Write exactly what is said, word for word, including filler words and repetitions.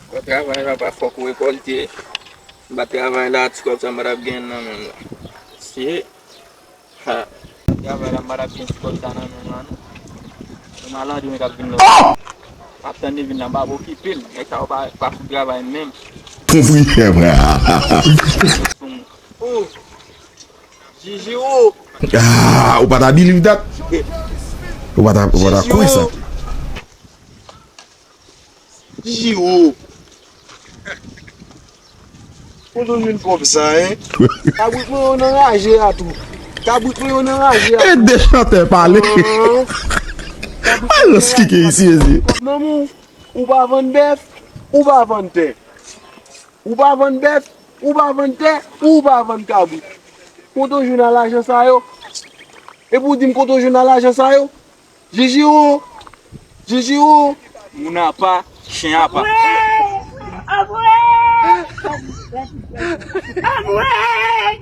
Fò travay la pa fòk ou rekòlte. M pa travay la, ti kòb sa m pa t ap gen nan men m la. Se, ha. Travay la m pa t ap gen ti kòb sa nan men m la, non. Se maladi mwen k ap vin la. M ap tann li vin la, m pa okipe l. Nèg sa yo pa, pa fout travay menm. Konpri, chèf. Oh. Jiji, oh. Ah, ou pa ta believe that? Ou pa ta, ou pa ta kwè sa? Jiji, oh. Kote w jwenn kòb sa, en? Kabrit mwen yo nan raje a tou. Kabrit mwen yo nan raje a tou. Ede chantè pale. Alòs, kike isi, mesye. Nan men w, ou pa vann bèf, ou pa vann tè. Ou pa vann bèf, ou pa vann tè, ou pa vann kabrit. Kote w jwenn a lajan sa yo? Epi w di m kote w jwenn a lajan sa yo? Jiji, oh! Jiji, oh! Moun apa, chen apa. Anmwey! Anmwey! Anmwey!